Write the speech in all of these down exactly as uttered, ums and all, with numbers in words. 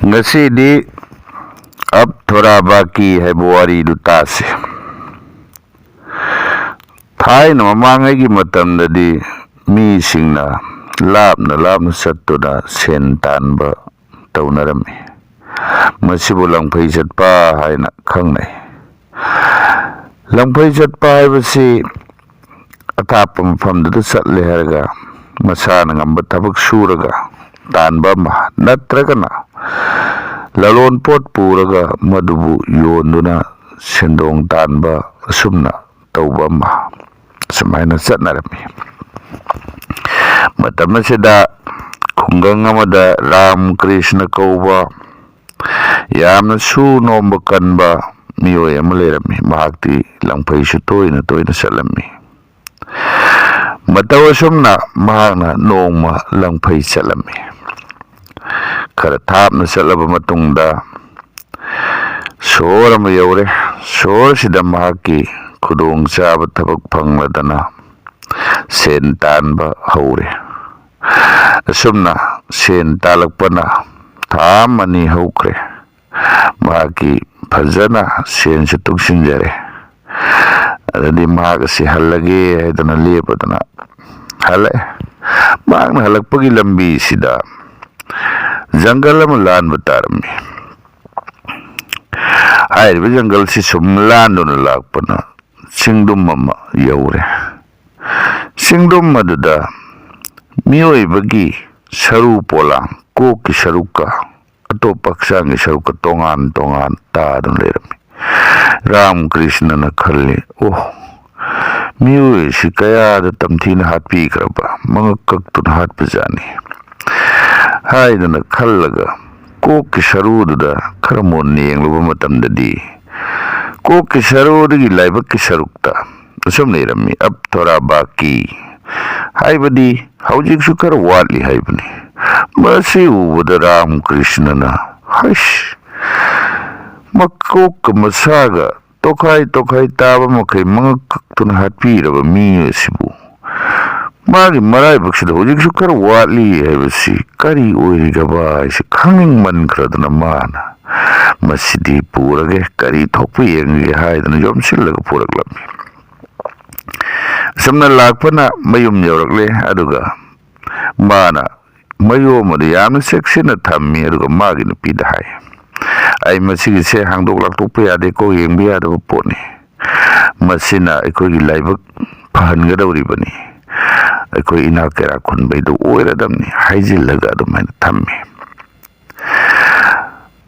ꯉꯁꯤꯗꯤ ꯑꯞ ꯊꯣꯔꯥ ꯕꯥꯀꯤ ꯍꯥꯏꯕ ꯋꯥꯔꯤꯗꯨ ꯇꯥꯁꯤ꯫ ꯊꯥꯏꯅ ꯃꯃꯥꯡꯉꯩꯒꯤ ꯃꯇꯝꯗꯗꯤ ꯃꯤꯁꯤꯡꯅ ꯂꯥꯞꯅ ꯂꯥꯞꯅ ꯆꯠꯇꯨꯅ ꯁꯦꯟ ꯇꯥꯟꯕ ꯇꯧꯅꯔꯝꯃꯤ꯫ ꯃꯁꯤꯕꯨ ꯂꯪꯐꯩ ꯆꯠꯄ ꯍꯥꯏꯅ ꯈꯪꯅꯩ꯫ ꯂꯪꯐꯩ ꯆꯠꯄ ꯍꯥꯏꯕꯁꯤ ꯑꯊꯥꯞꯄ ꯃꯐꯝꯗꯨꯗ ꯆꯠꯂꯦ ꯍꯥꯏꯔꯒ ꯃꯁꯥꯅ ꯉꯝꯕ ꯊꯕꯛ ꯁꯨꯔꯒ ꯇꯥꯟꯕ ꯑꯃ, ꯅꯠꯇ꯭ꯔꯒꯅ ꯂꯂꯣꯟ ꯄꯣꯠ ꯄꯨꯔꯒ ꯃꯗꯨꯕꯨ ꯌꯣꯟꯗꯨꯅ ꯁꯦꯟꯗꯣꯡ ꯇꯥꯟꯕ, ꯑꯁꯨꯝꯅ ꯇꯧꯕ ꯑꯃ, ꯁꯨꯃꯥꯏꯅ ꯆꯠꯅꯔꯝꯃꯤ꯫ ꯃꯇꯝ ꯑꯁꯤꯗ ꯈꯨꯡꯒꯪ ꯑꯃꯗ ꯔꯥꯝ ꯀ꯭ꯔꯤꯁꯅ ꯀꯧꯕ ꯌꯥꯝꯅ ꯁꯨ ꯅꯣꯝꯕ ꯀꯟꯕ ꯃꯤꯑꯣꯏ ꯑꯃ ꯂꯩꯔꯝꯃꯤ꯫ ꯃꯍꯥꯛꯇꯤ ꯂꯪꯐꯩꯁꯨ ꯇꯣꯏꯅ ꯇꯣꯏꯅ ꯆꯠꯂꯝꯃꯤ꯫ ꯃꯇꯧ ꯑꯁꯨꯝꯅ ꯃꯍꯥꯛꯅ ꯅꯣꯡꯃ ꯂꯪꯐꯩ ꯆꯠꯂꯝꯃꯤ꯫ ꯈꯔ ꯊꯥꯞꯅ ꯆꯠꯂꯕ ꯃꯇꯨꯡꯗ ꯁꯣꯍꯣꯔ ꯑꯃ ꯌꯧꯔꯦ꯫ ꯁꯣꯍꯣꯔꯁꯤꯗ ꯃꯍꯥꯛꯀꯤ ꯈꯨꯗꯣꯡꯆꯥꯕ ꯊꯕꯛ ꯐꯪꯂꯗꯅ ꯁꯦꯟ ꯇꯥꯟꯕ ꯍꯧꯔꯦ꯫ ꯑꯁꯨꯝꯅ ꯁꯦꯟ ꯇꯥꯜꯂꯛꯄꯅ ꯊꯥ ꯑꯃ ꯑꯅꯤ ꯍꯧꯈ꯭ꯔꯦ꯫ ꯃꯍꯥꯛꯀꯤ ꯐꯖꯅ ꯁꯦꯟꯁꯨ ꯇꯨꯡꯁꯤꯟꯖꯔꯦ꯫ ꯑꯗꯨꯗꯤ ꯃꯍꯥꯛ ꯑꯁꯤ ꯍꯜꯂꯒꯦ ꯍꯥꯏꯗꯅ ꯂꯦꯞꯄꯗꯅ ꯍꯜꯂꯛꯑꯦ꯫ ꯃꯍꯥꯛꯅ ꯍꯜꯂꯛꯄꯒꯤ ꯂꯝꯕꯤꯁꯤꯗ ꯖꯪꯒꯜ ꯑꯃ ꯂꯥꯟꯕ ꯇꯥꯔꯝꯃꯤ꯫ ꯍꯥꯏꯔꯤꯕ ꯖꯪꯒꯜꯁꯤ ꯁꯨꯝ ꯂꯥꯟꯗꯨꯅ ꯂꯥꯛꯄꯅ ꯆꯤꯡꯗꯨꯝ ꯑꯃ ꯌꯧꯔꯦ꯫ ꯆꯤꯡꯗꯨꯝ ꯑꯗꯨꯗ ꯃꯤꯑꯣꯏꯕꯒꯤ ꯁꯔꯨ ꯄꯣꯂꯥꯡ, ꯀꯣꯛꯀꯤ ꯁꯔꯨꯛꯀ ꯑꯇꯣꯞꯄ ꯍꯛꯆꯥꯡꯒꯤ ꯁꯔꯨꯛꯀ ꯇꯣꯉꯥꯟ ꯇꯣꯉꯥꯟ ꯇꯥꯗꯨꯅ ꯂꯩꯔꯝꯃꯤ꯫ ꯔꯥꯝ ꯀ꯭ꯔꯤꯁꯅꯅ ꯈꯜꯂꯤ, "ꯑꯣ, ꯃꯤꯑꯣꯏ ꯑꯁꯤ ꯀꯌꯥꯗ ꯇꯝꯊꯤꯅ ꯍꯥꯠꯄꯤꯈ꯭ꯔꯕ, ꯃꯉꯛ ꯀꯛꯇꯨꯅ ꯍꯥꯠꯄꯖꯥꯠꯅꯤ" ꯍꯥꯏꯗꯅ ꯈꯜꯂꯒ ꯀꯣꯛꯀꯤ ꯁꯔꯨꯗꯨꯗ ꯈꯔ ꯃꯨꯟꯅ ꯌꯦꯡꯂꯨꯕ ꯃꯇꯝꯗꯗꯤ, ꯀꯣꯛꯀꯤ ꯁꯔꯨꯗꯒꯤ ꯂꯥꯏꯕꯛꯀꯤ ꯁꯔꯨꯛꯇ ꯑꯁꯨꯝꯅ ꯏꯔꯝꯃꯤ, "ꯑꯞ ꯊꯣꯔꯥ ꯕꯥꯀꯤ", ꯍꯥꯏꯕꯗꯤ ꯍꯧꯖꯤꯛꯁꯨ ꯈꯔ ꯋꯥꯠꯂꯤ ꯍꯥꯏꯕꯅꯤ꯫ ꯃꯁꯤ ꯎꯕꯗ ꯔꯥꯝ ꯀ꯭ꯔꯤꯁꯅꯅ, "ꯍꯩꯁ, ꯃꯀꯣꯛꯀ ꯃꯁꯥꯒ ꯇꯣꯈꯥꯏ ꯇꯣꯈꯥꯏ ꯇꯥꯕ ꯃꯈꯩ ꯃꯉꯛ ꯀꯛꯇꯨꯅ ꯍꯥꯠꯄꯤꯔꯕ ꯃꯤ ꯑꯁꯤꯕꯨ ꯃꯥꯒꯤ ꯃꯔꯥꯏꯕꯛꯁꯤꯗ ꯍꯧꯖꯤꯛꯁꯨ ꯈꯔ ꯋꯥꯠꯂꯤ ꯍꯥꯏꯕꯁꯤ ꯀꯔꯤ ꯑꯣꯏꯔꯤꯒꯕ ꯍꯥꯏꯁꯤ ꯈꯪꯅꯤꯡꯃꯟꯈ꯭ꯔꯗꯅ ꯃꯥꯅ "ꯃꯁꯤꯗꯤ ꯄꯨꯔꯒꯦ, ꯀꯔꯤ ꯊꯣꯛꯄ ꯌꯦꯡꯒꯦ" ꯍꯥꯏꯗꯅ ꯌꯣꯝꯁꯤꯜꯂꯒ ꯄꯨꯔꯛꯂꯝꯃꯤ꯫ ꯑꯁꯨꯝꯅ ꯂꯥꯛꯄꯅ ꯃꯌꯨꯝ ꯌꯧꯔꯛꯂꯦ꯫ ꯑꯗꯨꯒ ꯃꯥꯅ ꯃꯌꯣꯝ ꯑꯗꯨ ꯌꯥꯝꯅ ꯆꯦꯛꯁꯤꯟꯅ ꯊꯝꯃꯤ꯫ ꯑꯗꯨꯒ ꯃꯥꯒꯤ ꯅꯨꯄꯤꯗ ꯍꯥꯏ, "ꯑꯩ ꯃꯁꯤꯒꯤꯁꯦ ꯍꯥꯡꯗꯣꯛ ꯂꯥꯛꯇꯣꯛꯄ ꯌꯥꯗꯦꯀꯣ, ꯌꯦꯡꯕ ꯌꯥꯗꯕ ꯄꯣꯠꯅꯤ꯫ ꯃꯁꯤꯅ ꯑꯩꯈꯣꯏꯒꯤ ꯂꯥꯏꯕꯛ ꯐꯍꯟꯒꯗꯧꯔꯤꯕꯅꯤ꯫ ꯑꯩꯈꯣꯏ ꯏꯅꯥꯛ ꯀꯩꯔꯥꯛ ꯈꯨꯟꯕꯩꯗꯣ ꯑꯣꯏꯔꯗꯝꯅꯤ" ꯍꯥꯏꯖꯤꯜꯂꯒ ꯑꯗꯨꯃꯥꯏꯅ ꯊꯝꯃꯤ꯫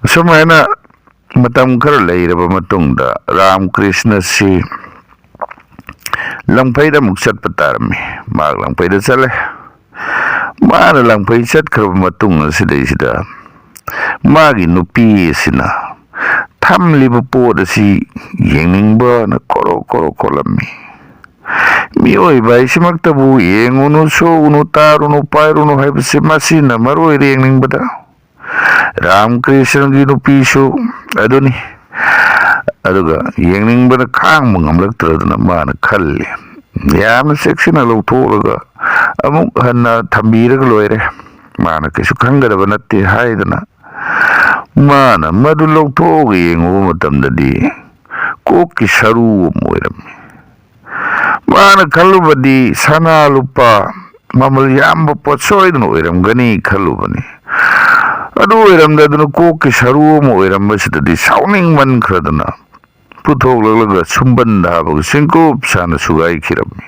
ꯁꯨꯃꯥꯏꯅ ꯃꯇꯝ ꯈꯔ ꯂꯩꯔꯕ ꯃꯇꯨꯡꯗ ꯔꯥꯝꯀ꯭ꯔꯤꯁꯅꯁꯤ ꯂꯪꯐꯩꯗ ꯑꯃꯨꯛ ꯆꯠꯄ ꯇꯥꯔꯝꯃꯤ꯫ ꯃꯍꯥꯛ ꯂꯪꯐꯩꯗ ꯆꯠꯂꯦ꯫ ꯃꯥꯅ ꯂꯪꯐꯩ ꯆꯠꯈ꯭ꯔꯕ ꯃꯇꯨꯡ ꯑꯁꯤꯗꯩꯁꯤꯗ ꯃꯥꯒꯤ ꯅꯨꯄꯤ ꯑꯁꯤꯅ ꯊꯝꯂꯤꯕ ꯄꯣꯠ ꯑꯁꯤ ꯌꯦꯡꯅꯤꯡꯕꯅ ꯀꯣꯔꯣ ꯀꯣꯔꯣ ꯈꯣꯠꯂꯝꯃꯤ꯫ ꯃꯤꯑꯣꯏꯕ ꯍꯥꯏꯁꯤꯃꯛꯇꯕꯨ ꯌꯦꯡꯉꯨꯅꯨ, ꯁꯣꯛꯎꯅꯨ, ꯇꯥꯔꯨꯅꯨ, ꯄꯥꯏꯔꯨꯅꯨ ꯍꯥꯏꯕꯁꯤ ꯃꯁꯤꯅ ꯃꯔꯨ ꯑꯣꯏꯔꯦ ꯌꯦꯡꯅꯤꯡꯕꯗ꯫ ꯔꯥꯝꯀ꯭ꯔꯤꯁꯅꯒꯤ ꯅꯨꯄꯤꯁꯨ ꯑꯗꯨꯅꯤ꯫ ꯑꯗꯨꯒ ꯌꯦꯡꯅꯤꯡꯕꯅ ꯈꯥꯡꯕ ꯉꯝꯂꯛꯇ꯭ꯔꯗꯅ ꯃꯥꯅ ꯈꯜꯂꯤ, "ꯌꯥꯝꯅ ꯆꯦꯛꯁꯤꯟꯅ ꯂꯧꯊꯣꯛꯂꯒ ꯑꯃꯨꯛ ꯍꯟꯅ ꯊꯝꯕꯤꯔꯒ ꯂꯣꯏꯔꯦ, ꯃꯥꯅ ꯀꯩꯁꯨ ꯈꯪꯒꯗꯕ ꯅꯠꯇꯦ" ꯍꯥꯏꯗꯅ꯫ ꯃꯥꯅ ꯃꯗꯨ ꯂꯧꯊꯣꯛꯑꯒ ꯌꯦꯡꯉꯨꯕ ꯃꯇꯝꯗꯗꯤ ꯀꯣꯛꯀꯤ ꯁꯔꯨ ꯑꯃ ꯑꯣꯏꯔꯝꯃꯤ꯫ ꯃꯥꯅ ꯈꯜꯂꯨꯕꯗꯤ ꯁꯅꯥ ꯂꯨꯄꯥ ꯃꯃꯜ ꯌꯥꯝꯕ ꯄꯣꯠ ꯁꯣꯏꯗꯅ ꯑꯣꯏꯔꯝꯒꯅꯤ ꯈꯜꯂꯨꯕꯅꯤ꯫ ꯑꯗꯨ ꯑꯣꯏꯔꯝꯗꯗꯅ ꯀꯣꯛꯀꯤ ꯁꯔꯨ ꯑꯃ ꯑꯣꯏꯔꯝꯕꯁꯤꯗꯗꯤ ꯁꯥꯎꯅꯤꯡꯃꯟꯈ꯭ꯔꯗꯅ ꯄꯨꯊꯣꯛꯂꯛꯂꯒ ꯁꯨꯝꯕꯟꯗ ꯍꯥꯞꯄꯒ ꯁꯤꯡꯀꯨꯞ ꯁꯥꯅ ꯁꯨꯒꯥꯏꯈꯤꯔꯝꯃꯤ꯫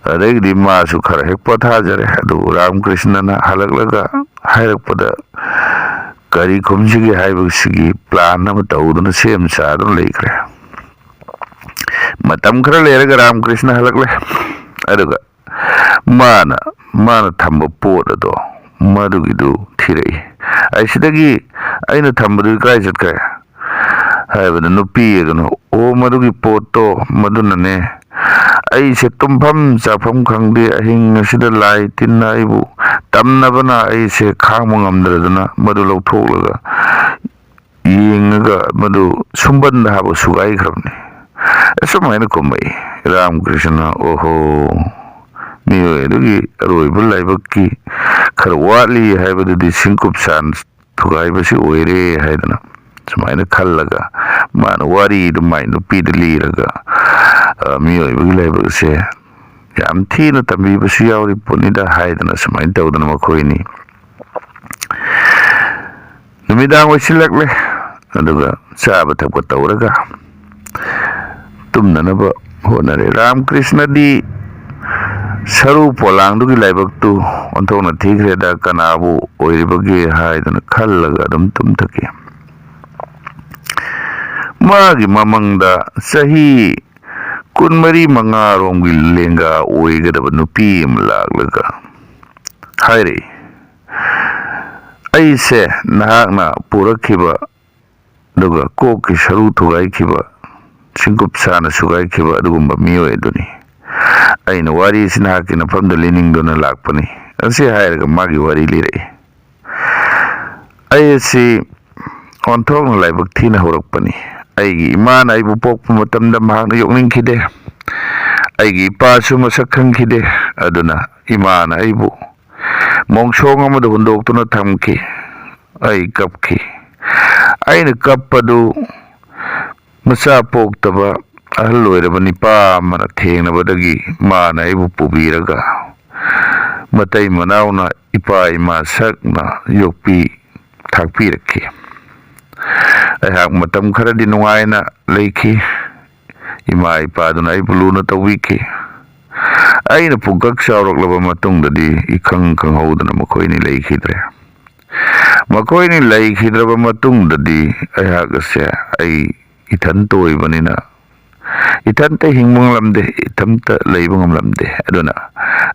ꯑꯗꯒꯤꯗꯤ ꯃꯥꯁꯨ ꯈꯔ ꯍꯦꯛ ꯄꯣꯊꯥꯖꯔꯦ꯫ ꯑꯗꯨꯕꯨ ꯔꯥꯝꯀ꯭ꯔꯤꯁꯅꯅ ꯍꯜꯂꯛꯂꯒ ꯍꯥꯏꯔꯛꯄꯗ ꯀꯔꯤ ꯈꯨꯝꯁꯤꯒꯦ ꯍꯥꯏꯕꯁꯤꯒꯤ ꯄ꯭ꯂꯥꯟ ꯑꯃ ꯇꯧꯗꯨꯅ ꯁꯦꯝ ꯁꯥꯗꯨꯅ ꯂꯩꯈ꯭ꯔꯦ꯫ ꯃꯇꯝ ꯈꯔ ꯂꯩꯔꯒ ꯔꯥꯝꯀ꯭ꯔꯤꯁꯅ ꯍꯜꯂꯛꯂꯦ꯫ ꯑꯗꯨꯒ ꯃꯥꯅ, ꯃꯥꯅ ꯊꯝꯕ ꯄꯣꯠ ꯑꯗꯣ ꯃꯗꯨꯒꯤꯗꯨ ꯊꯤꯔꯛꯏ꯫ "ꯑꯩ ꯁꯤꯗꯒꯤ ꯑꯩꯅ ꯊꯝꯕꯗꯨ ꯀꯥꯏ ꯆꯠꯈ꯭ꯔꯦ?" ꯍꯥꯏꯕꯗ ꯅꯨꯄꯤ ꯑꯗꯨꯅ, "ꯑꯣ, ꯃꯗꯨꯒꯤ ꯄꯣꯠꯇꯣ ꯃꯗꯨꯅꯅꯦ꯫ ꯑꯩꯁꯦ ꯇꯨꯝꯐꯝ ꯆꯥꯐꯝ ꯈꯪꯗꯦ꯫ ꯑꯍꯤꯡ ꯑꯁꯤꯗ ꯂꯥꯏ ꯇꯤꯟꯅ ꯑꯩꯕꯨ ꯇꯝꯅꯕꯅ ꯑꯩꯁꯦ ꯈꯥꯡꯕ ꯉꯝꯗ꯭ꯔꯗꯅ ꯃꯗꯨ ꯂꯧꯊꯣꯛꯂꯒ ꯌꯦꯡꯉꯒ ꯃꯗꯨ ꯁꯨꯝꯕꯟꯗ ꯍꯥꯞꯄ ꯁꯨꯒꯥꯏꯈ꯭ꯔꯕꯅꯤ꯫ ꯑꯁꯨꯃꯥꯏꯅ ꯈꯨꯝꯃꯛꯏ ꯔꯥꯃꯀ꯭ꯔꯤꯁꯅ, "ꯑꯣꯍꯣ, ꯃꯤꯑꯣꯏ ꯑꯗꯨꯒꯤ ꯑꯔꯣꯏꯕ ꯂꯥꯏꯕꯛꯀꯤ ꯈꯔ ꯋꯥꯠꯂꯤ ꯍꯥꯏꯕꯗꯨꯗꯤ ꯁꯤꯡꯀꯨꯞ ꯁꯥꯟ ꯊꯨꯒꯥꯏꯕꯁꯤ ꯑꯣꯏꯔꯦ" ꯍꯥꯏꯗꯅ ꯁꯨꯃꯥꯏꯅ ꯈꯜꯂꯒ ꯃꯥꯅ ꯋꯥꯔꯤꯗꯨ ꯃꯥꯏ ꯅꯨꯄꯤꯗ ꯂꯤꯔꯒ, ꯑ, ꯃꯤꯑꯣꯏꯕꯒꯤ ꯂꯥꯏꯕꯛꯁꯦ ꯌꯥꯝ ꯊꯤꯅ ꯇꯝꯕꯤꯕꯁꯨ ꯌꯥꯎꯔꯤ ꯄꯣꯠꯅꯤꯗ ꯍꯥꯏꯗꯅ ꯁꯨꯃꯥꯏꯅ ꯇꯧꯗꯅ ꯃꯈꯣꯏꯅꯤ ꯅꯨꯃꯤꯗꯥꯡ ꯑꯣꯏꯁꯤꯜꯂꯛꯂꯦ꯫ ꯑꯗꯨꯒ ꯆꯥꯕ ꯊꯛꯄ ꯇꯧꯔꯒ ꯇꯨꯝꯅꯅꯕ ꯍꯣꯠꯅꯔꯦ꯫ ꯔꯥꯃꯀ꯭ꯔꯤꯁꯅꯗꯤ ꯁꯔꯨ ꯄꯣꯂꯥꯡꯗꯨꯒꯤ ꯂꯥꯏꯕꯛꯇꯨ ꯑꯣꯟꯊꯣꯛꯅ ꯊꯤꯈ꯭ꯔꯦꯗ, ꯀꯅꯥꯕꯨ ꯑꯣꯏꯔꯤꯕꯒꯦ ꯍꯥꯏꯗꯅ ꯈꯜꯂꯒ ꯑꯗꯨꯝ ꯇꯨꯝꯊꯈꯤ꯫ ꯃꯥꯒꯤ ꯃꯃꯪꯗ ꯆꯍꯤ ꯀꯨꯟꯃꯔꯤ ꯃꯉꯥꯔꯣꯝꯒꯤ ꯂꯦꯡꯒꯥ ꯑꯣꯏꯒꯗꯕ ꯅꯨꯄꯤ ꯑꯃ ꯂꯥꯛꯂꯒ ꯍꯥꯏꯔꯛꯏ, "ꯑꯩꯁꯦ ꯅꯍꯥꯛꯅ ꯄꯨꯔꯛꯈꯤꯕ ꯑꯗꯨꯒ ꯀꯣꯛꯀꯤ ꯁꯔꯨ ꯊꯨꯒꯥꯏꯈꯤꯕ, ꯁꯤꯡꯀꯨꯞ ꯁꯥꯅ ꯁꯨꯒꯥꯏꯈꯤꯕ ꯑꯗꯨꯒꯨꯝꯕ ꯃꯤꯑꯣꯏ ꯑꯗꯨꯅꯤ꯫ ꯑꯩꯅ ꯋꯥꯔꯤꯁꯤ ꯅꯍꯥꯛꯀꯤ ꯅꯐꯝꯗ ꯂꯤꯅꯤꯡꯗꯨꯅ ꯂꯥꯛꯄꯅꯤ" ꯑꯁꯤ ꯍꯥꯏꯔꯒ ꯃꯥꯒꯤ ꯋꯥꯔꯤ ꯂꯤꯔꯛꯏ꯫ "ꯑꯩ ꯑꯁꯤ ꯑꯣꯟꯊꯣꯛꯅ ꯂꯥꯏꯕꯛ ꯊꯤꯅ ꯍꯧꯔꯛꯄꯅꯤ꯫ ꯑꯩꯒꯤ ꯏꯃꯥꯅ ꯑꯩꯕꯨ ꯄꯣꯛꯄ ꯃꯇꯝꯗ ꯃꯍꯥꯛꯅ ꯌꯣꯛꯅꯤꯡꯈꯤꯗꯦ꯫ ꯑꯩꯒꯤ ꯏꯄꯥꯁꯨ ꯃꯁꯛ ꯈꯪꯈꯤꯗꯦ꯫ ꯑꯗꯨꯅ ꯏꯃꯥꯅ ꯑꯩꯕꯨ ꯃꯣꯡꯁꯣꯡ ꯑꯃꯗ ꯍꯨꯟꯗꯣꯛꯇꯨꯅ ꯊꯝꯈꯤ꯫ ꯑꯩ ꯀꯞꯈꯤ꯫ ꯑꯩꯅ ꯀꯞꯄꯗꯨ ꯃꯆꯥ ꯄꯣꯛꯇꯕ ꯑꯍꯜ ꯑꯣꯏꯔꯕ ꯅꯤꯄꯥ ꯑꯃꯅ ꯊꯦꯡꯅꯕꯗꯒꯤ ꯃꯥꯅ ꯑꯩꯕꯨ ꯄꯨꯕꯤꯔꯒ ꯃꯇꯩ ꯃꯅꯥꯎꯅ ꯏꯄꯥ ꯏꯃꯥ ꯁꯛꯅ ꯌꯣꯛꯄꯤ ꯊꯥꯛꯄꯤꯔꯛꯈꯤ꯫ ꯑꯩꯍꯥꯛ ꯃꯇꯝ ꯈꯔꯗꯤ ꯅꯨꯡꯉꯥꯏꯅ ꯂꯩꯈꯤ꯫ ꯏꯃꯥ ꯏꯄꯥꯗꯨꯅ ꯑꯩꯕꯨ ꯂꯨꯅ ꯇꯧꯕꯤꯈꯤ꯫ ꯑꯩꯅ ꯄꯨꯡꯀꯛ ꯆꯥꯎꯔꯛꯂꯕ ꯃꯇꯨꯡꯗꯗꯤ ꯏꯈꯪ ꯈꯪꯍꯧꯗꯅ ꯃꯈꯣꯏꯅꯤ ꯂꯩꯈꯤꯗ꯭ꯔꯦ꯫ ꯃꯈꯣꯏꯅꯤ ꯂꯩꯈꯤꯗ꯭ꯔꯕ ꯃꯇꯨꯡꯗꯗꯤ ꯑꯩꯍꯥꯛ ꯑꯁꯦ ꯑꯩ ꯏꯊꯟꯇ ꯑꯣꯏꯕꯅꯤꯅ ꯏꯊꯟꯇ ꯍꯤꯡꯕ ꯉꯝꯂꯝꯗꯦ, ꯏꯊꯟꯇ ꯂꯩꯕ ꯉꯝꯂꯝꯗꯦ꯫ ꯑꯗꯨꯅ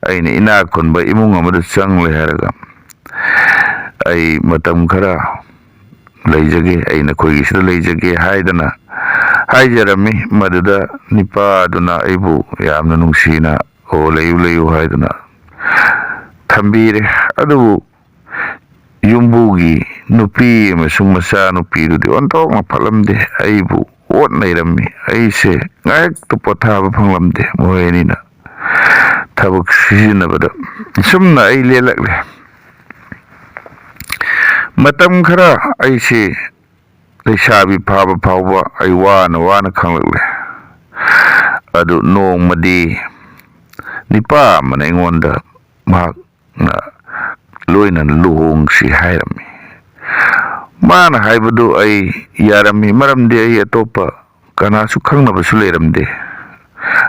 ꯑꯩꯅ ꯏꯅꯥꯛ ꯈꯨꯟꯕ ꯏꯃꯨꯡ ꯑꯃꯗ ꯆꯪꯂꯦ ꯍꯥꯏꯔꯒ ꯑꯩ ꯃꯇꯝ ꯈꯔ ꯂꯩꯖꯒꯦ, ꯑꯩ ꯅꯈꯣꯏꯒꯤꯁꯤꯗ ꯂꯩꯖꯒꯦ ꯍꯥꯏꯗꯅ ꯍꯥꯏꯖꯔꯝꯃꯤ꯫ ꯃꯗꯨꯗ ꯅꯤꯄꯥꯗꯨꯅ ꯑꯩꯕꯨ ꯌꯥꯝꯅ ꯅꯨꯡꯁꯤꯅ, "ꯑꯣ, ꯂꯩꯌꯨ, ꯂꯩꯌꯨ" ꯍꯥꯏꯗꯨꯅ ꯊꯝꯕꯤꯔꯦ꯫ ꯑꯗꯨꯕꯨ ꯌꯨꯝꯕꯨꯒꯤ ꯅꯨꯄꯤ ꯑꯃꯁꯨꯡ ꯃꯆꯥꯅꯨꯄꯤꯗꯨꯗꯤ ꯑꯣꯟꯊꯣꯛꯅ ꯐꯠꯂꯝꯗꯦ꯫ ꯑꯩꯕꯨ ꯑꯣꯠ ꯅꯩꯔꯝꯃꯤ꯫ ꯑꯩꯁꯦ ꯉꯥꯏꯍꯥꯛꯇ ꯄꯣꯊꯥꯕ ꯐꯪꯂꯝꯗꯦ꯫ ꯃꯈꯣꯏ ꯑꯅꯤꯅ ꯊꯕꯛ ꯁꯤꯖꯤꯟꯅꯕꯗ ꯑꯁꯨꯝꯅ ꯑꯩ ꯂꯦꯜꯂꯛꯂꯦ꯫ ꯃꯇꯝ ꯈꯔ ꯑꯩꯁꯦ ꯂꯩꯁꯥꯕꯤ ꯐꯥꯕ ꯐꯥꯎꯕ ꯑꯩ ꯋꯥꯅ ꯋꯥꯅ ꯈꯪꯂꯛꯂꯦ꯫ ꯑꯗꯨ ꯅꯣꯡꯃꯗꯤ ꯅꯤꯄꯥ ꯑꯃꯅ ꯑꯩꯉꯣꯟꯗ ꯃꯍꯥꯛꯅ ꯂꯣꯏꯅꯅ ꯂꯨꯍꯣꯡꯁꯤ ꯍꯥꯏꯔꯝꯃꯤ꯫ ꯃꯥꯅ ꯍꯥꯏꯕꯗꯨ ꯑꯩ ꯌꯥꯔꯝꯃꯤ, ꯃꯔꯝꯗꯤ ꯑꯩ ꯑꯇꯣꯞꯄ ꯀꯅꯥꯁꯨ ꯈꯪꯅꯕꯁꯨ ꯂꯩꯔꯝꯗꯦ꯫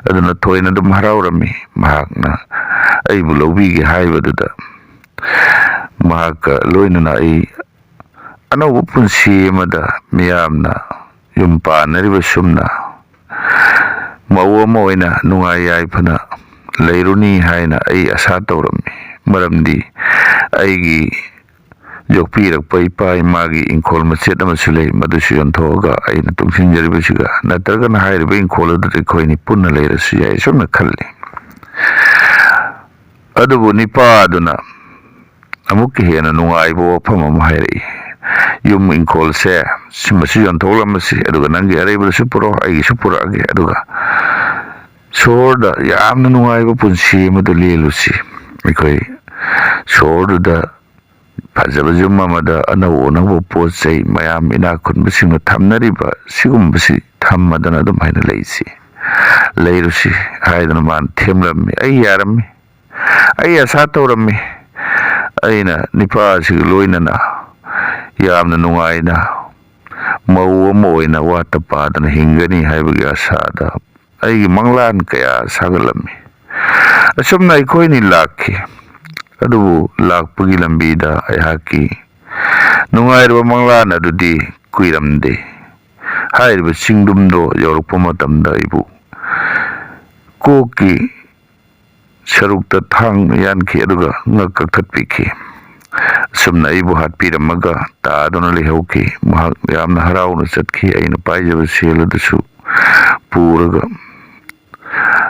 ꯑꯗꯨꯅ ꯊꯣꯏꯅ ꯑꯗꯨꯝ ꯍꯔꯥꯎꯔꯝꯃꯤ꯫ ꯃꯍꯥꯛꯅ ꯑꯩꯕꯨ ꯂꯧꯕꯤꯒꯦ ꯍꯥꯏꯕꯗꯨꯗ ꯃꯍꯥꯛꯀ ꯂꯣꯏꯅꯅ ꯑꯩ ꯑꯅꯧꯕ ꯄꯨꯟꯁꯤ ꯑꯃꯗ ꯃꯤꯌꯥꯝꯅ ꯌꯨꯝ ꯄꯥꯟꯅꯔꯤꯕ ꯁꯨꯝꯅ ꯃꯧ ꯑꯃ ꯑꯣꯏꯅ ꯅꯨꯡꯉꯥꯏ ꯌꯥꯏꯐꯅ ꯂꯩꯔꯨꯅꯤ ꯍꯥꯏꯅ ꯑꯩ ꯑꯁꯥ ꯇꯧꯔꯝꯃꯤ꯫ ꯃꯔꯝꯗꯤ ꯑꯩꯒꯤ ꯌꯣꯛꯄꯤꯔꯛꯄ ꯏꯄꯥ ꯏꯃꯥꯒꯤ ꯏꯪꯈꯣꯜ ꯃꯆꯦꯠ ꯑꯃꯁꯨ ꯂꯩ, ꯃꯗꯨꯁꯨ ꯌꯣꯟꯊꯣꯛꯑꯒ ꯑꯩꯅ ꯇꯨꯡꯁꯤꯟꯖꯔꯤꯕꯁꯤꯒ, ꯅꯠꯇ꯭ꯔꯒꯅ ꯍꯥꯏꯔꯤꯕ ꯏꯪꯈꯣꯜ ꯑꯗꯨꯗ ꯑꯩꯈꯣꯏꯅꯤ ꯄꯨꯟꯅ ꯂꯩꯔꯁꯨ ꯌꯥꯏ, ꯁꯨꯝꯅ ꯈꯜꯂꯤ꯫ ꯑꯗꯨꯕꯨ ꯅꯤꯄꯥ ꯑꯗꯨꯅ ꯑꯃꯨꯛꯀ ꯍꯦꯟꯅ ꯅꯨꯡꯉꯥꯏꯕ ꯋꯥꯐꯝ ꯑꯃ ꯍꯥꯏꯔꯛꯏ꯫ "ꯌꯨꯝ ꯏꯪꯈꯣꯜꯁꯦ ꯁꯤꯃꯁꯨ ꯌꯣꯟꯊꯣꯛꯂꯝꯃꯁꯤ, ꯑꯗꯨꯒ ꯅꯪꯒꯤ ꯑꯔꯩꯕꯗꯨꯁꯨ ꯄꯨꯔꯛꯑꯣ, ꯑꯩꯒꯤꯁꯨ ꯄꯨꯔꯛꯑꯒꯦ, ꯑꯗꯨꯒ ꯁꯣꯍꯣꯔꯗ ꯌꯥꯝꯅ ꯅꯨꯡꯉꯥꯏꯕ ꯄꯨꯟꯁꯤ ꯑꯃꯗ ꯂꯦꯜꯂꯨꯁꯤ꯫ ꯑꯩꯈꯣꯏ ꯁꯣꯍꯣꯔꯗꯨꯗ ꯐꯖꯕ ꯌꯨꯝ ꯑꯃꯗ ꯑꯅꯧ ꯑꯅꯧꯕ ꯄꯣꯠ ꯆꯩ ꯃꯌꯥꯝ ꯏꯅꯥꯛ ꯈꯨꯟꯕꯁꯤꯡꯅ ꯊꯝꯅꯔꯤꯕ ꯁꯤꯒꯨꯝꯕꯁꯤ ꯊꯝꯃꯗꯅ ꯑꯗꯨꯝ ꯍꯥꯏꯅ ꯂꯩꯁꯤ, ꯂꯩꯔꯨꯁꯤ" ꯍꯥꯏꯗꯅ ꯃꯥꯅ ꯊꯦꯝꯂꯝꯃꯤ꯫ ꯑꯩ ꯌꯥꯔꯝꯃꯤ꯫ ꯑꯩ ꯑꯁꯥ ꯇꯧꯔꯝꯃꯤ꯫ ꯑꯩꯅ ꯅꯤꯄꯥ ꯑꯁꯤꯒ ꯂꯣꯏꯅꯅ ꯌꯥꯝꯅ ꯅꯨꯡꯉꯥꯏꯅ ꯃꯧ ꯑꯃ ꯑꯣꯏꯅ ꯋꯥꯠꯇ ꯄꯥꯗꯅ ꯍꯤꯡꯒꯅꯤ ꯍꯥꯏꯕꯒꯤ ꯑꯁꯥꯗ ꯑꯩꯒꯤ ꯃꯪꯂꯥꯟ ꯀꯌꯥ ꯁꯥꯒꯠꯂꯝꯃꯤ꯫ ꯑꯁꯨꯝꯅ ꯑꯩꯈꯣꯏꯅꯤ ꯂꯥꯛꯈꯤ꯫ ꯑꯗꯨꯕꯨ ꯂꯥꯛꯄꯒꯤ ꯂꯝꯕꯤꯗ ꯑꯩꯍꯥꯛꯀꯤ ꯅꯨꯡꯉꯥꯏꯔꯕ ꯃꯪꯂꯥꯟ ꯑꯗꯨꯗꯤ ꯀꯨꯏꯔꯝꯗꯦ꯫ ꯍꯥꯏꯔꯤꯕ ꯆꯤꯡꯗꯨꯝꯗꯣ ꯌꯧꯔꯛꯄ ꯃꯇꯝꯗ ꯑꯩꯕꯨ ꯀꯣꯛꯀꯤ ꯁꯔꯨꯛꯇ ꯊꯥꯡꯅ ꯌꯥꯟꯈꯤ, ꯑꯗꯨꯒ ꯉꯛ ꯀꯛꯊꯠꯄꯤꯈꯤ꯫ ꯑꯁꯨꯝꯅ ꯑꯩꯕꯨ ꯍꯥꯠꯄꯤꯔꯝꯃꯒ ꯇꯥꯗꯨꯅ ꯂꯩꯍꯧꯈꯤ꯫ ꯃꯍꯥꯛ ꯌꯥꯝꯅ ꯍꯔꯥꯎꯅ ꯆꯠꯈꯤ꯫ ꯑꯩꯅ ꯄꯥꯏꯖꯕ ꯁꯦꯜ ꯑꯗꯨꯁꯨ ꯄꯨꯔꯒ꯫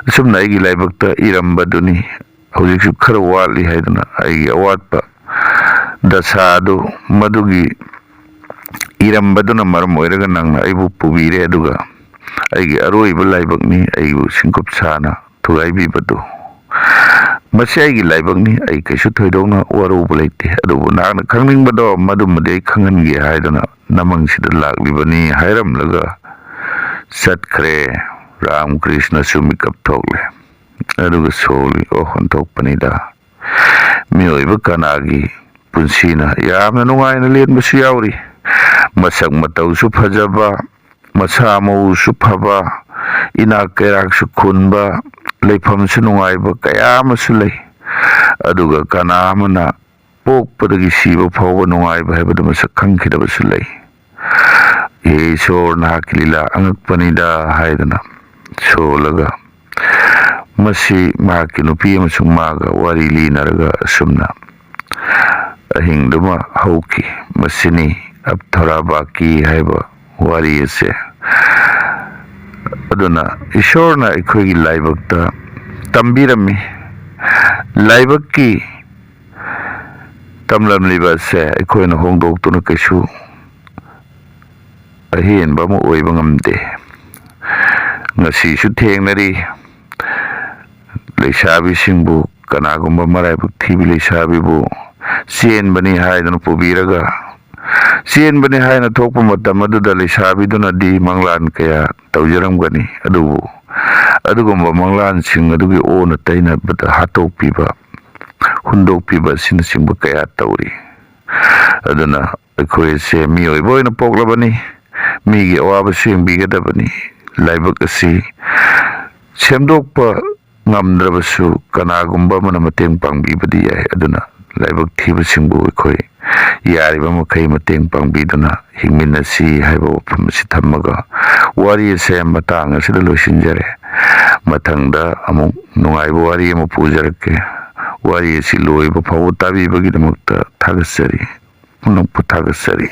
ꯑꯁꯨꯝꯅ ꯑꯩꯒꯤ ꯂꯥꯏꯕꯛꯇ ꯏꯔꯝꯕꯗꯨꯅꯤ꯫ ꯍꯧꯖꯤꯛꯁꯨ ꯈꯔ ꯋꯥꯠꯂꯤ ꯍꯥꯏꯗꯨꯅ ꯑꯩꯒꯤ ꯑꯋꯥꯠꯄ ꯗꯁꯥ ꯑꯗꯨ ꯃꯗꯨꯒꯤ ꯏꯔꯝꯕꯗꯨꯅ ꯃꯔꯝ ꯑꯣꯏꯔꯒ ꯅꯪꯅ ꯑꯩꯕꯨ ꯄꯨꯕꯤꯔꯦ, ꯑꯗꯨꯒ ꯑꯩꯒꯤ ꯑꯔꯣꯏꯕ ꯂꯥꯏꯕꯛꯅꯤ ꯑꯩꯕꯨ ꯁꯤꯡꯀꯨꯞ ꯁꯥꯅ ꯊꯨꯒꯥꯏꯕꯤꯕꯗꯨ꯫ ꯃꯁꯤ ꯑꯩꯒꯤ ꯂꯥꯏꯕꯛꯅꯤ, ꯑꯩ ꯀꯩꯁꯨ ꯊꯣꯏꯗꯣꯛꯅ ꯋꯥꯔꯧꯕ ꯂꯩꯇꯦ, ꯑꯗꯨꯕꯨ ꯅꯍꯥꯛꯅ ꯈꯪꯅꯤꯡꯕꯗꯣ ꯃꯗꯨꯃꯗꯤ ꯑꯩ ꯈꯪꯍꯟꯒꯦ ꯍꯥꯏꯗꯅ ꯅꯃꯪꯁꯤꯗ ꯂꯥꯛꯂꯤꯕꯅꯤ" ꯍꯥꯏꯔꯝꯂꯒ ꯆꯠꯈ꯭ꯔꯦ꯫ ꯔꯥꯝꯀ꯭ꯔꯤꯁꯅꯁꯨ ꯃꯤꯀꯞ ꯊꯣꯛꯂꯦ꯫ ꯑꯗꯨꯒ ꯁꯣꯜꯂꯤ, "ꯑꯣ, ꯑꯣꯟꯊꯣꯛꯄꯅꯤꯗ꯫ ꯃꯤꯑꯣꯏꯕ ꯀꯅꯥꯒꯤ ꯄꯨꯟꯁꯤꯅ ꯌꯥꯝꯅ ꯅꯨꯡꯉꯥꯏꯅ ꯂꯦꯟꯕꯁꯨ ꯌꯥꯎꯔꯤ꯫ ꯃꯁꯛ ꯃꯇꯧꯁꯨ ꯐꯖꯕ, ꯃꯁꯥ ꯃꯎꯁꯨ ꯐꯕ, ꯏꯅꯥꯛ ꯀꯩꯔꯥꯛꯁꯨ ꯈꯨꯟꯕ, ꯂꯩꯐꯝꯁꯨ ꯅꯨꯡꯉꯥꯏꯕ ꯀꯌꯥ ꯑꯃꯁꯨ ꯂꯩ꯫ ꯑꯗꯨꯒ ꯀꯅꯥ ꯑꯃꯅ ꯄꯣꯛꯄꯗꯒꯤ ꯁꯤꯕ ꯐꯥꯎꯕ ꯅꯨꯡꯉꯥꯏꯕ ꯍꯥꯏꯕꯗꯨ ꯃꯁꯛ ꯈꯪꯈꯤꯗꯕꯁꯨ ꯂꯩ꯫ "ꯍꯦ ꯏꯁꯣꯔ, ꯅꯍꯥꯛꯀꯤ ꯂꯤꯂꯥ ꯑꯉꯛꯄꯅꯤꯗ" ꯍꯥꯏꯗꯅ ꯁꯣꯜꯂꯒ, ꯃꯁꯤ ꯃꯍꯥꯛꯀꯤ ꯅꯨꯄꯤ ꯑꯃꯁꯨꯡ ꯃꯥꯒ ꯋꯥꯔꯤ ꯂꯤꯅꯔꯒ ꯑꯁꯨꯝꯅ ꯑꯍꯤꯡꯗꯨꯃ ꯍꯧꯈꯤ꯫ ꯃꯁꯤꯅꯤ ꯑꯞꯊꯔꯥ ꯕꯥꯀꯤ ꯍꯥꯏꯕ ꯋꯥꯔꯤ ꯑꯁꯦ꯫ ꯑꯗꯨꯅ ꯏꯁꯣꯔꯅ ꯑꯩꯈꯣꯏꯒꯤ ꯂꯥꯏꯕꯛꯇ ꯇꯝꯕꯤꯔꯝꯃꯤ꯫ ꯂꯥꯏꯕꯛꯀꯤ ꯇꯝꯂꯝꯂꯤꯕ ꯑꯁꯦ ꯑꯩꯈꯣꯏꯅ ꯍꯣꯡꯗꯣꯛꯇꯨꯅ ꯀꯩꯁꯨ ꯑꯍꯦꯟꯕ ꯑꯃ ꯑꯣꯏꯕ ꯉꯝꯗꯦ꯫ ꯉꯁꯤꯁꯨ ꯊꯦꯡꯅꯔꯤ꯫ ꯂꯩꯁꯥꯕꯤꯁꯤꯡꯕꯨ, ꯀꯅꯥꯒꯨꯝꯕ ꯃꯔꯥꯏꯕꯛ ꯊꯤꯕꯤ ꯂꯩꯁꯥꯕꯤꯕꯨ ꯆꯦꯟꯕꯅꯤ ꯍꯥꯏꯗꯨꯅ ꯄꯨꯕꯤꯔꯒ, ꯆꯦꯟꯕꯅꯤ ꯍꯥꯏꯅ ꯊꯣꯛꯄ ꯃꯇꯝ ꯑꯗꯨꯗ ꯂꯩꯁꯥꯕꯤꯗꯨꯅꯗꯤ ꯃꯪꯂꯥꯟ ꯀꯌꯥ ꯇꯧꯖꯔꯝꯒꯅꯤ, ꯑꯗꯨꯕꯨ ꯑꯗꯨꯒꯨꯝꯕ ꯃꯪꯂꯥꯟꯁꯤꯡ ꯑꯗꯨꯒꯤ ꯑꯣꯟꯅ ꯇꯩꯅꯕꯗ ꯍꯥꯠꯇꯣꯛꯄꯤꯕ, ꯍꯨꯟꯗꯣꯛꯄꯤꯕ ꯑꯁꯤꯅꯆꯤꯡꯕ ꯀꯌꯥ ꯇꯧꯔꯤ꯫ ꯑꯗꯨꯅ ꯑꯩꯈꯣꯏ ꯑꯁꯦ ꯃꯤꯑꯣꯏꯕ ꯑꯣꯏꯅ ꯄꯣꯛꯂꯕꯅꯤ, ꯃꯤꯒꯤ ꯑꯋꯥꯕꯁꯨ ꯌꯦꯡꯕꯤꯒꯗꯕꯅꯤ꯫ ꯂꯥꯏꯕꯛ ꯑꯁꯤ ꯁꯦꯝꯗꯣꯛꯄ ꯉꯝꯗ꯭ꯔꯕꯁꯨ ꯀꯅꯥꯒꯨꯝꯕ ꯑꯃꯅ ꯃꯇꯦꯡ ꯄꯥꯡꯕꯤꯕꯗꯤ ꯌꯥꯏ꯫ ꯑꯗꯨꯅ ꯂꯥꯏꯕꯛ ꯊꯤꯕꯁꯤꯡꯕꯨ ꯑꯩꯈꯣꯏ ꯌꯥꯔꯤꯕ ꯃꯈꯩ ꯃꯇꯦꯡ ꯄꯥꯡꯕꯤꯗꯨꯅ ꯍꯤꯡꯃꯤꯟꯅꯁꯤ ꯍꯥꯏꯕ ꯋꯥꯐꯝ ꯑꯁꯤ ꯊꯝꯃꯒ ꯋꯥꯔꯤ ꯑꯁꯦ ꯃꯇꯥꯡ ꯑꯁꯤꯗ ꯂꯣꯏꯁꯤꯟꯖꯔꯦ꯫ ꯃꯊꯪꯗ ꯑꯃꯨꯛ ꯅꯨꯡꯉꯥꯏꯕ ꯋꯥꯔꯤ ꯑꯃ ꯄꯨꯖꯔꯛꯀꯦ꯫ ꯋꯥꯔꯤ ꯑꯁꯤ ꯂꯣꯏꯕ ꯐꯥꯎꯕ ꯇꯥꯕꯤꯕꯒꯤꯗꯃꯛꯇ ꯊꯥꯒꯠꯆꯔꯤ꯫ ꯄꯨꯝꯅꯃꯛꯄꯨ ꯊꯥꯒꯠꯆꯔꯤ꯫